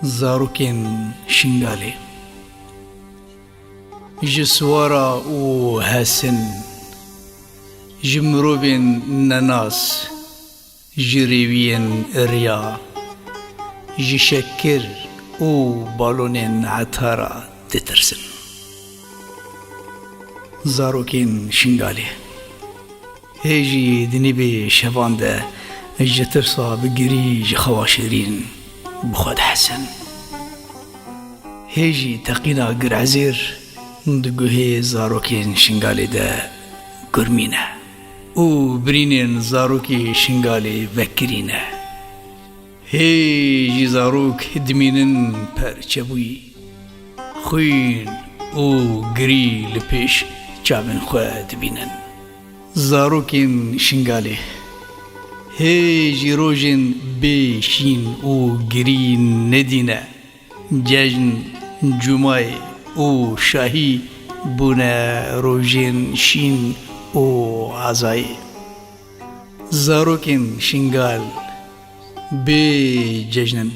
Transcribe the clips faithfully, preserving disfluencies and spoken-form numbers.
Zarokên Şingalê. Ji siwara û hesin, ji mirovên nenas, ji rêwiyên riya, ji şekir û balonên etara ditirsin. Zarokên Şingalê. Hê jî di nîvê şevan de ji tirsa bi girî ji xewa şêrîn bi xwe dihesin. Hê jî teqîna girezêr di guhê zarokên Şingalê de gurmîne û birînên zarokê Şingalê vekirîne. Hê jî zarok dimînin perçebûyî, xwîn û girî li pêş çavên xwe dibînin. Zarokên Şingalê hê jî rojên bê şîn û girî nedîne. Cejn, cumayê û şahî bûne rojên şîn û azayê. Zarokên Şingal bê cejn in,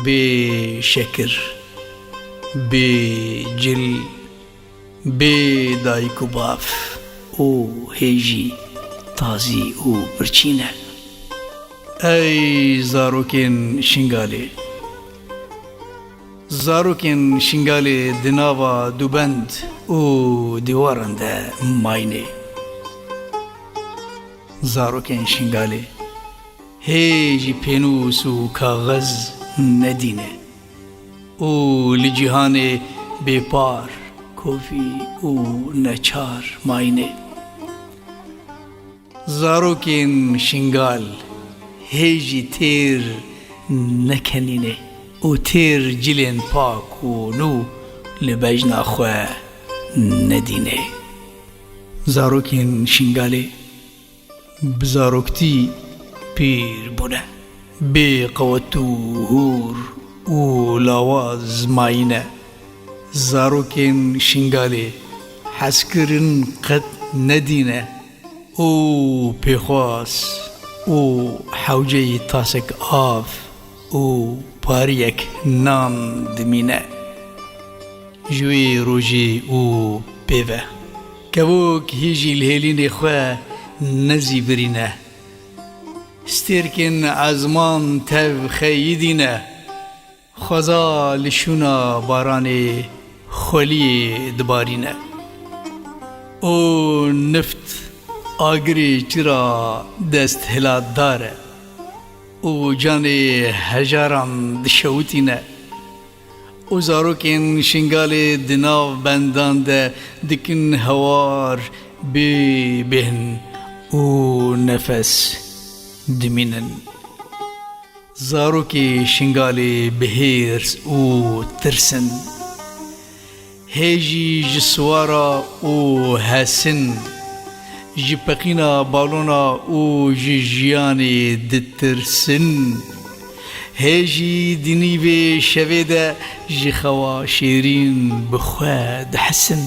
bê şekir, bê cil, bê dayik û bav û hê jî tazî û birçî ne. Ey zarokên Şingalê! Zarokên Şingalê di nava dûbend û dîwaran de mayînê. Zarokên Şingalê hê jî pênûs û kaxez nedîne û li cîhanê bêpar, kovî û neçar mayînê. Zarokên Şingal hê jî têr nekenîne û têr cilên pak û nû li bejna xwe nedîne. Zarokên Şingalê bi zaroktî pîr bûne, bê qewet û hûr û lawaz mayîne. Zarokên Şingalê hezkirin qet nedîne û pêxwas û hewceyî tasek av û pariyek nan dimîne. Ji wê rojê û pê ve kevok hî jî li hêlînê xwe nezîvirîne. Stêrkên ezman tev xeyidîne. Xweza li şûna baranê xweliyê dibarîne. Û nift agirê çira desthilatdar e û canê hejaran dişewitîne. Û zarokên Şingalê di nav bendan de dikin hewar bê bêhn û nefes dimînin. Zarokê Şingalê bi hêrs û tirs in. Hê jî ji siwara û hesin, ji peqîna balona û ji jiyanê ditirsin. Hê jî di nîvê şevê de ji xewa şêrîn bi xwe dihesin.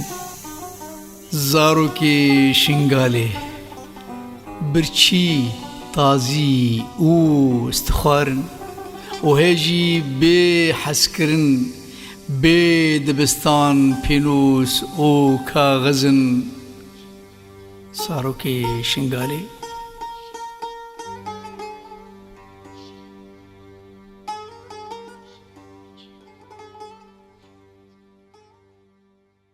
Zarokê Şingalê birçî, tazî û stixwar in û hê jî bê hezkirin, bê dibistan, pênûs û kaxiz in. Zarokê Şingalê